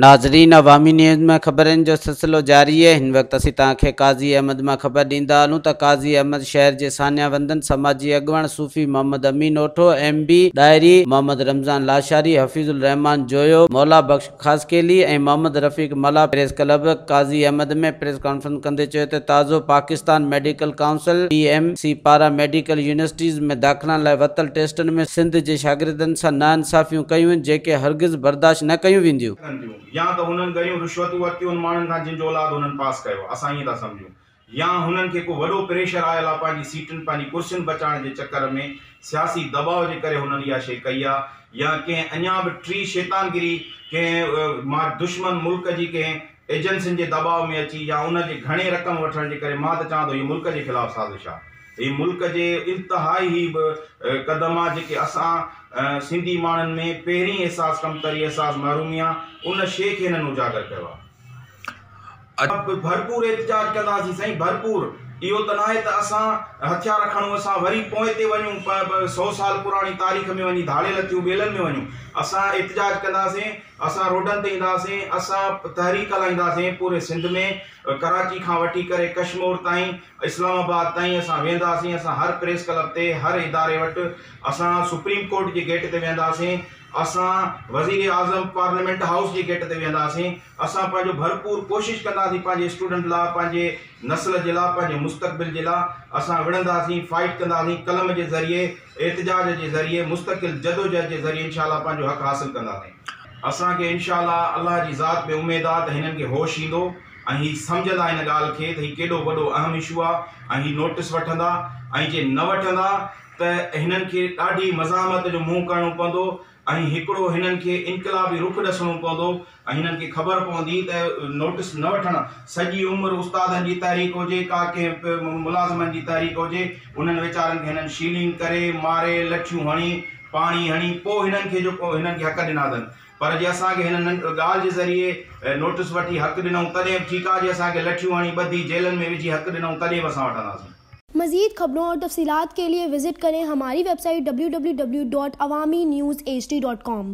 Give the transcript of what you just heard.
ناظرين عوامي نيوز ۾ خبرن جو سلسلو جاري آهي هن وقت اسين توهان کي قاضي احمد مان خبر ڏيندا هلون ته قاضي احمد شهر جي ساڃاهه وندن سماجي اڳواڻ صوفي محمد امين اوٺو، ايم بي ڏاهري، محمد رمضان لاشاري، حفيظ الرحمان جويو، مولا بخش خاصخيلي ۽ محمد رفيق ملاح press club Qazi Ahmed ۾ press conference ڪندي چيو ته تازو Pakistan medical council, P M C, پاران ميڊيڪل يونيورسٽيز ۾ داخلائن لاء ورتل ٽيسٽن ۾ سنڌ جي شاگردن سان ناانصافيون ڪيون ويون جيڪي هرگز برداشت نه ڪيون وينديون. ڪن ٿيون يا ته هنن ڳريون رشوتون ورتيون ان ماڻهن کان جن جو اولاد هنن پاس ڪيو آهي اسان ائين ٿا سمجهون يا هنن کي ڪو وڏو پريشر آيل آهي پنهنجي سيٽن پنهنجي ڪرسين بچائڻ جي چڪر ۾ سياسي دٻاء جي ڪري هنن اها شيء ڪئي آهي يا ڪنهن اڃا به ٽي شيطانگري ڪنهن مان دشمن ملڪ جي ڪنهن ايجنسين جي دٻاء ۾ اچي يا ان جي گهڻي رقم وٺڻ جي ڪري مان ته چوان ٿو هي ملڪ جي خلاف سازش آهي هي ملڪ جي انتهائي هي به قدم آهي جيڪي اسان سنڌي ماڻهن ۾ پهرين احساس ڪمتري احساس محرومي آهي ان شيء کي هنن اجاگر ڪيو آهي. ڀرپور احتجاج ڪنداسين سائين ڀرپور اهو ته ناهي ته اسان هٿيار کڻون اسان وري پوئتي وڃون سئو سال پراڻي تاريخ ۾ وڃي ڌاڙيل ٿيون ٻيلن ۾ وڃون اسان احتجاج ڪنداسين اسان روڊن تي اينداسين اسان تحريڪ هلائينداسين پوري سنڌ ۾ ڪراچي کان وٺي ڪري ڪشمور تائين اسلام آباد تائين اسان وينداسين اسان هر پريس ڪلب تي هر اداري وٽ اسان سپريم ڪورٽ جي گيٽ تي وينداسين اسان وزير اعظم پارليامينٽ هائوس جي گيٽ تي وينداسين اسان پنهنجو ڀرپور ڪوشش ڪنداسين پنهنجي اسٽوڊنٽ لا پنهنجي نسل جي لا پنهنجي مستقبل جي لا اسان وڙهنداسين فائيٽ ڪنداسين قلم جي ذريعي احتجاج جي ذريعي مستقل جدوجهد جي ذريعي انشاء الله پنهنجو حق حاصل ڪنداسين. اسان کي انشاء الله الله جي ذات ۾ اميد آ ته هنن کي هوش ايندو ۽ هي سمجهندا هن ڳالهه کي ته هي ڪيڏو وڏو اهم اشو آ ۽ هي نوٽس وٺندا ۽ جي نه وٺندا ته هنن کي ڏاڍي مزاحمت جو منهن ڪرڻو پوندو ۽ هڪڙو هنن کي انقلابي رخ ڏسڻو پوندو ۽ هنن کي خبر پوندي ته نوٽس نه وٺڻ سڄي عمر استادن جي تحريڪ هجي ڪا ڪنهن ملازمن جي تحريڪ هجي انهن ويچارن کي هنن شيلنگ ڪري ماري لٺيون هڻي پاڻي هڻي پوء هنن کي جو هنن کي حق ڏنا اٿن پر جي اسان کي هنن ڳالهه جي ذريعي نوٽس وٺي حق ڏنائون تڏهن به ٺيڪ آهي جي اسان کي لٺيون هڻي ٻڌي جيلن ۾ وجهي حق ڏنائون تڏهن به اسان وٺنداسين. मज़ीद खबरों और तफसीलात के लिए विज़िट करें हमारी वेबसाइट www.awamiNewsHD.com।